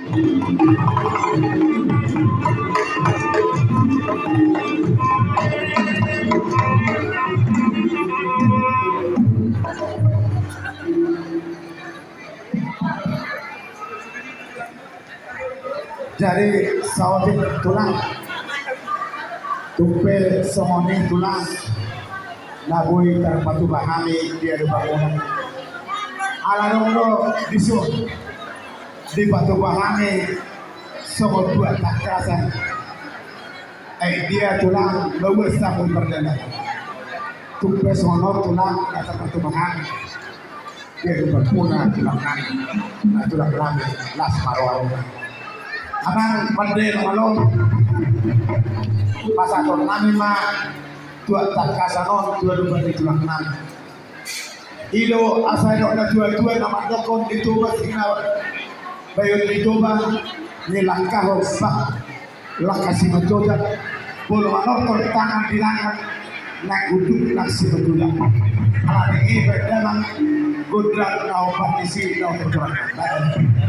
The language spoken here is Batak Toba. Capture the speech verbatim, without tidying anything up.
Jadi saotik tulang, tung pe songon i tulang, na boi tarpatupa hami di adopanmuna. Ala adong do dison dipatupa hami songon tuak tangkasan. Ai dia tulang, bawa sapu perdana. Tung pe songon on tulang, na tarpatupa hami. Dia tu berpuna tulang nami, na tulang nami las maroa. Amang pande na malo, pasahaton nami ma tuak tangkasan on tu adopan ni tulang nami. I do asa didok na tua-tua na mandokkon di Toba sina, bayon di Toba, ni langkahon bak langka Simanjujung, molo manortor tangan di langit, nang unduk nang Simanjujung. Alani i baen damang gondang na hombar disi na hombar gondang.